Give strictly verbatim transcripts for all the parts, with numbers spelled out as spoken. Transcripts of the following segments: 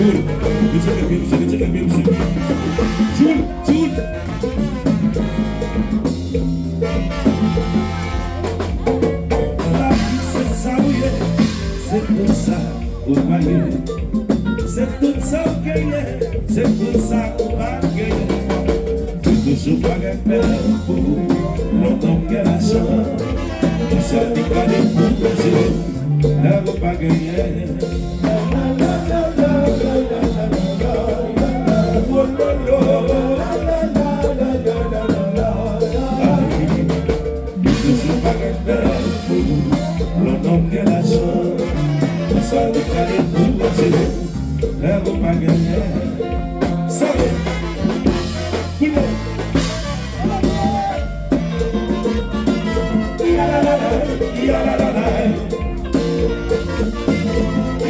Mete lè byen, mesye, mete lè byen, mesye. Tchoul, tchoul. Lavi se sa ou ye, se konsa ou pa ye. Se tout sa ou genyen, se konsa ou pa genyen. Ou toujou pa gen pè pou ou, lontan w gen lajan. Yon sèl ki ka dekouraje w, lè ou pa genyen. Li toujou pa gen pè pou ou, lontan w gen lajan. Konsa ou ka dekouraje lè ou pa genyen. Sa ye. Kounye a. Yalalalay, yalalalay.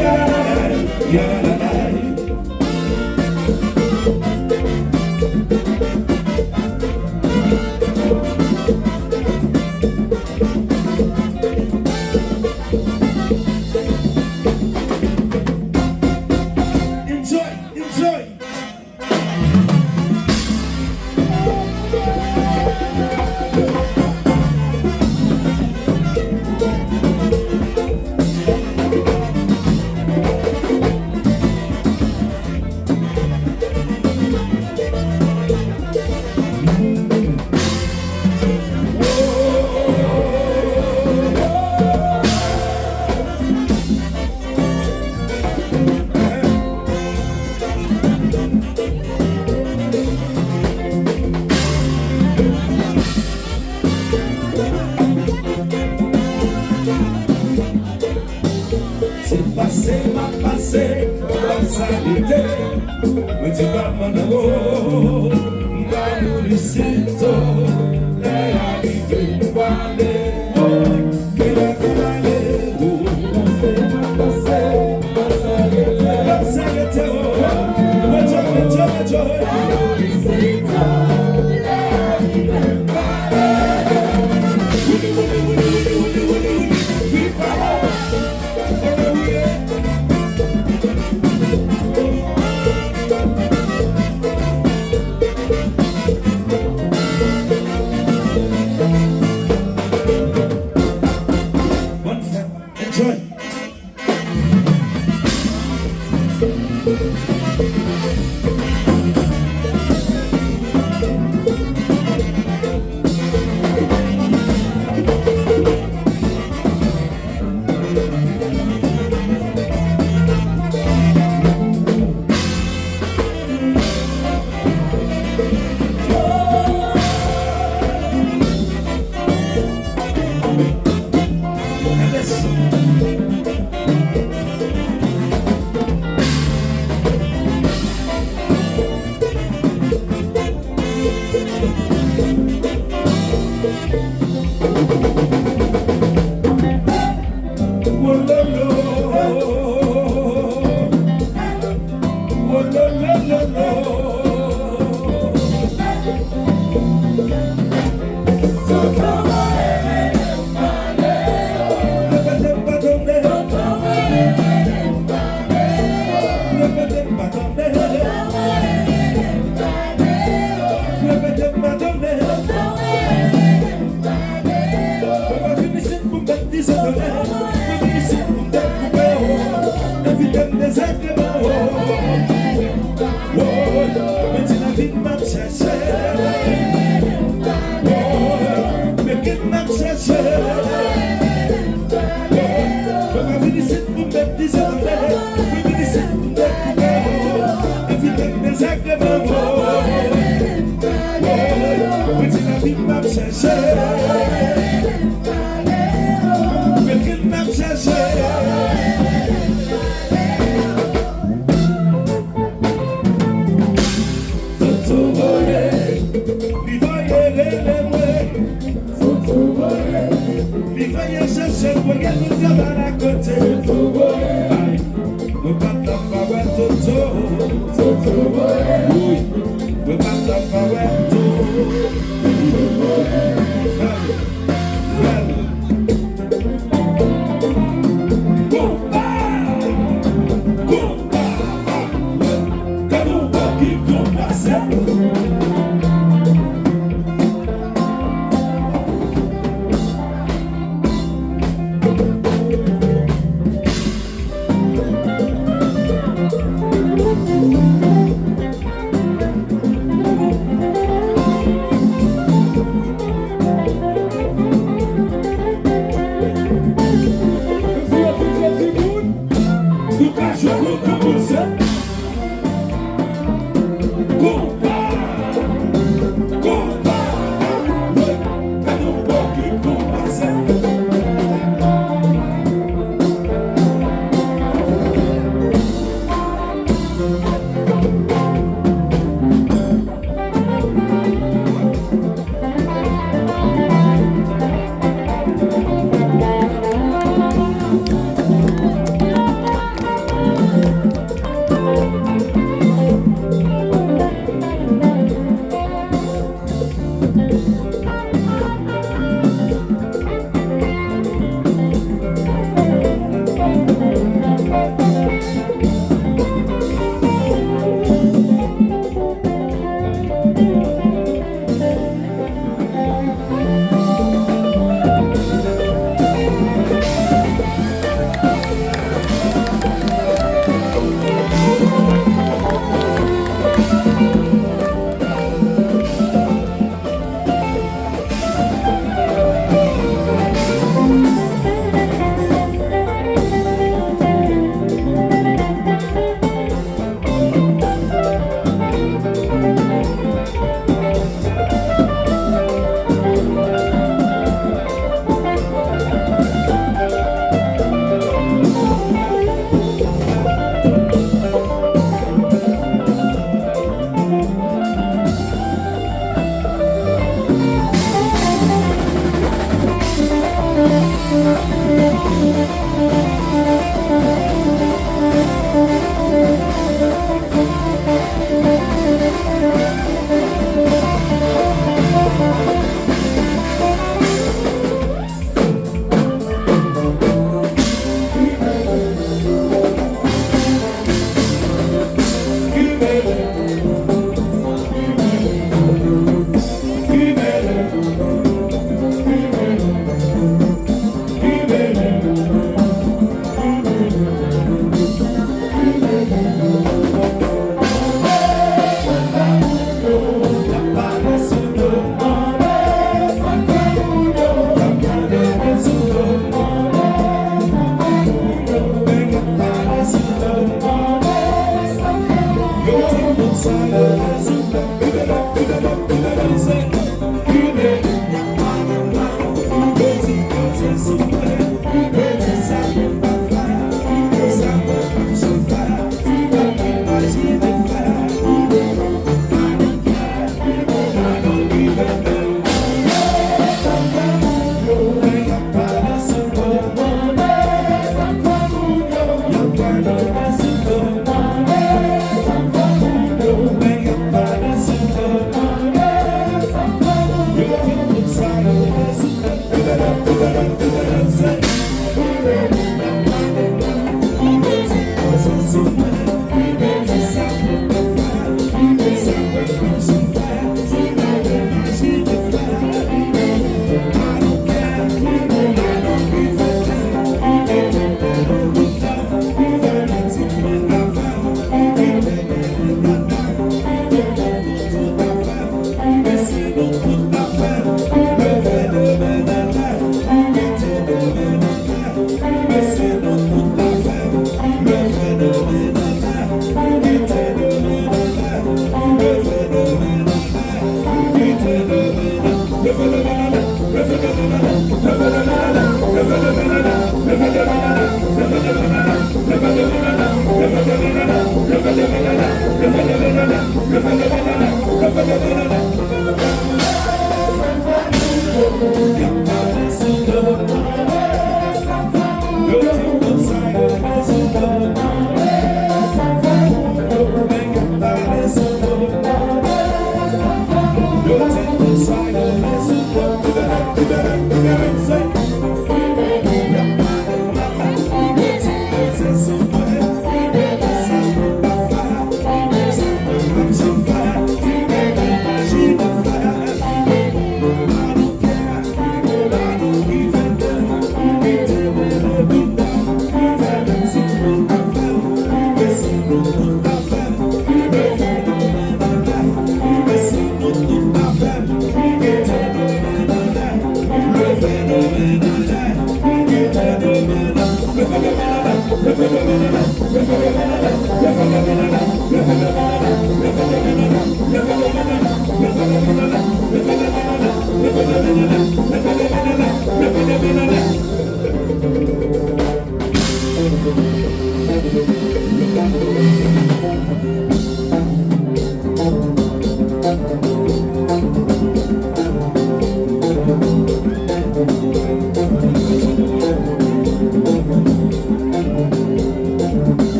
Yalalalay, yalalalay. Enjoy, enjoy. Se pase m ap pase, pa sa rete. Mwen di pa mande wo, m pa mouri sito. Lè a rive m pwale wo. Gen lè pou m ale wo. Pase m ap pase, pa sa rete. Pa sa rete wo. Enjoy, enjoy, enjoy. Bòn fèt. Enjoy. Mwen pa vin isit pou m bat dizòd anlè. Mwen vin isit pou m bat koupè, oh. Envite m dezagreman, oh. Oh, mwen di lavi m ap chèche. Oh, men kèt m ap chèche. Oh, mwen pa vin isit pou m bat dizòd anlè. Mwen vin isit pou m bat koupè, oh. Envite m dezagreman, oh. Mwen di lavi m ap chèche. Men kèt m ap chèche. Toto voye, li voye rele mwen. Toto voye, li voye chèche mwen, gen tout travay akote. Toto voye. Mwen pa t ap pa wè Toto. Toto voye. Wi. Mwen pa t ap pa wè Toto. Toto voye. Fè l. Fè l. Konpa! Konpa!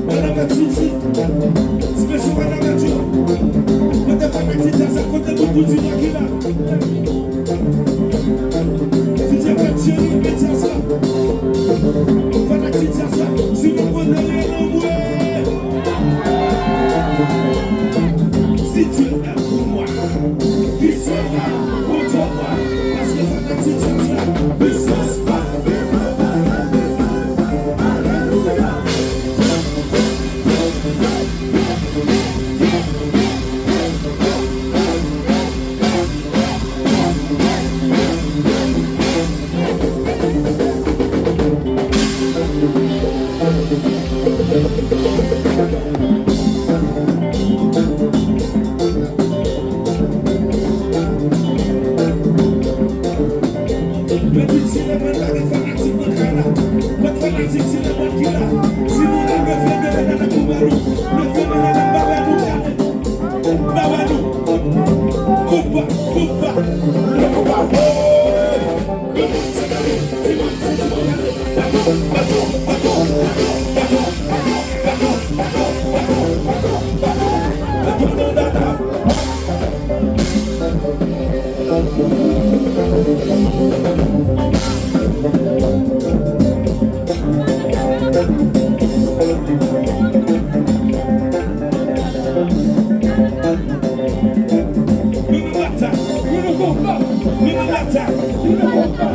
Madanm Mèt Siti, ti mesye Madanm Mèt yo, kote fanatik djaz la, kote tout bouti nwa ki la? Di Dye Pè Cheri, men djaz la. Fanatik djaz la, si nou konn rele mwen. Si Dieu est pour moi, qui sera contre moi? Paske fanatik djaz la, pisans pa. Alelouya. Mwen di ti lemonn pa gen fanatik nan kay la. Kot fanatik ti lemonn ki la? Si nou la, leve men nou nan kou ba nou. Leve men nou nan ba nou, gade. Ba nou. Konpa, konpa. Le konpa. Hey! Lemonn se gade. Ti moun se ti moun gade. Baton, baton, baton, baton, baton. Mwen nan batay, mwen nan konpa, mwen nan batay, mwen nan konpa,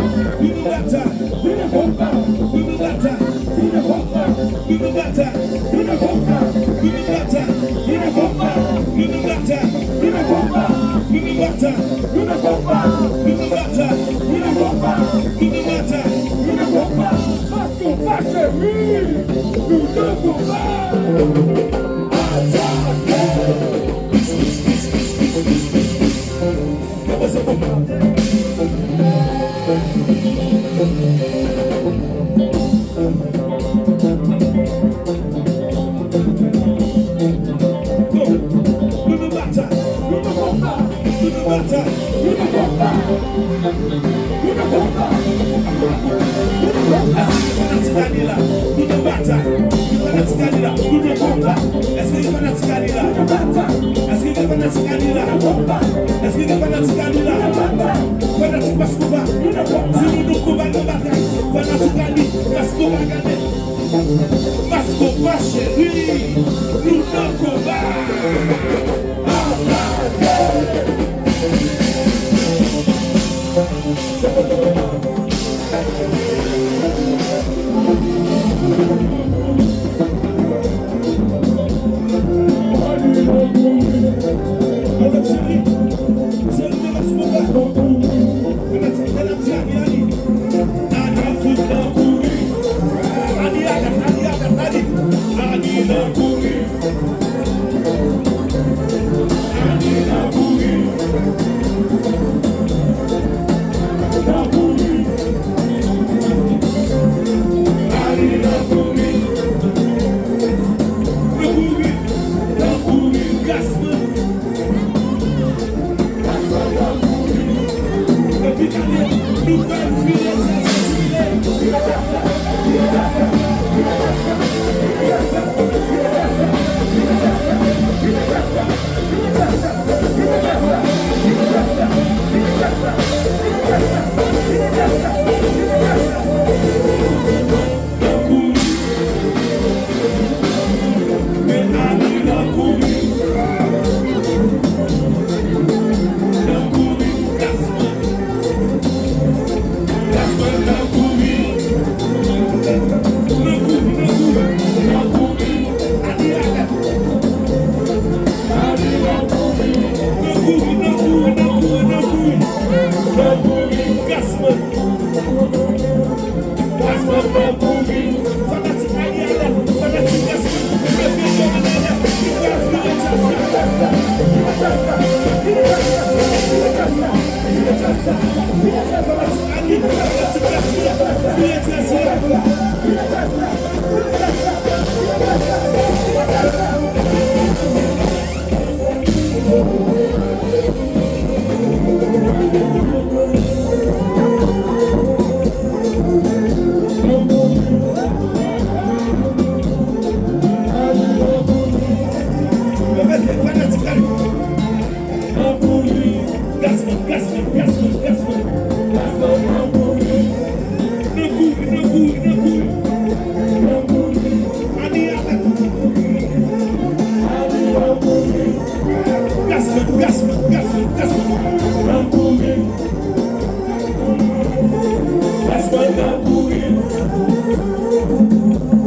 mwen nan konpa, mwen nan batay, mwen nan konpa, mwen nan batay, mwen nan konpa, mwen nan batay, mwen nan konpa, mwen nan batay, mwen nan batay, mwen nan konpa, mwen nan batay, mwen nan konpa, mwen nan batay, mwen nan konpa. Paske w fache, wi, nou nan konpa. Atake! Pis, pis, pis. Yo, poze konpa. Yo, nou nan batay, nou nan konpa, nou nan batay, nou nan konpa, nou nan konpa, nou nan konpa. Èske gen fanatik Annie la? Nou nan batay. Gen fanatik Annie la? Nou nan konpa. Èske gen fanatik Annie la? Èske gen fanatik Annie la? Èske gen fanatik Annie la? Fanatik Mass Konpa. Si nou nan konpa, nan batay. Fanatik Annie, Mass Konpa, gade. Mass Konpa, cheri. Nou nan konpa.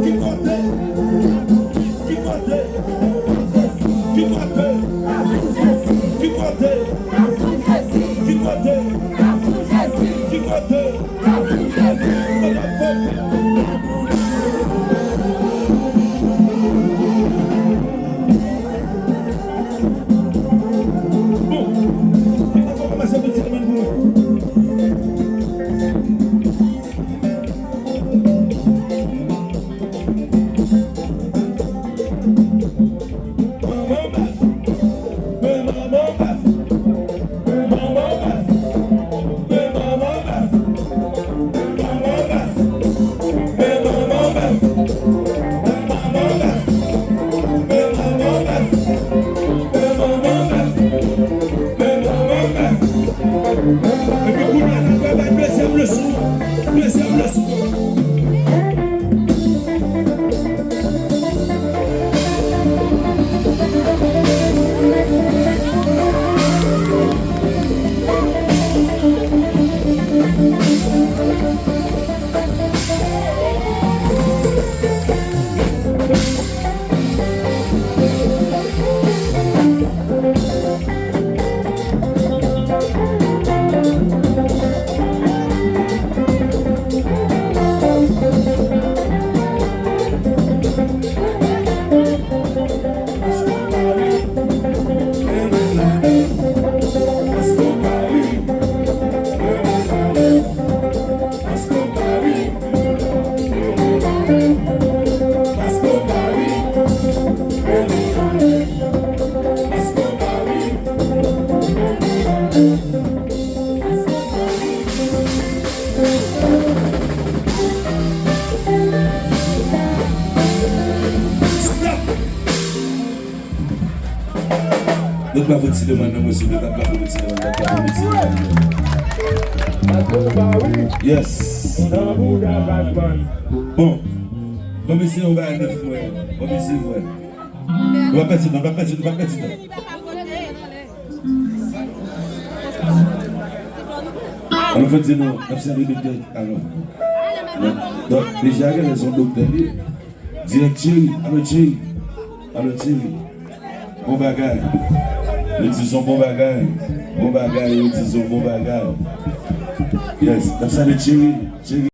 Ki kote? Ki kote? Ki kote? Ki kote? Ki kote? Ki kote? Bon, kite kòmanse pou ti demann pou mwen. Epi kounye a, n ap pral bay dezyèm leson an. Dezyèm leson an. Nou pa fè ti demann nan, mwen, silvouplè, pa fè ti demann, pa fè ti demann. Yes. Bon. Bon, mesye, yon bagay nèf mwen. Bon, mesye, mwen. Nou pa pèdi tan, nou pa pèdi, nou pa pèdi tan. Alò, fè di nou, n ap sèvi doktè, alò. Donk, deja, gen rezon doktè li. Dirèk Thierry, alo Thierry, alo Thierry. Bon bagay. Yo di son bon bagay. Bon bagay, yo di son bon bagay. Yes, n ap salye Thierry. Thierry.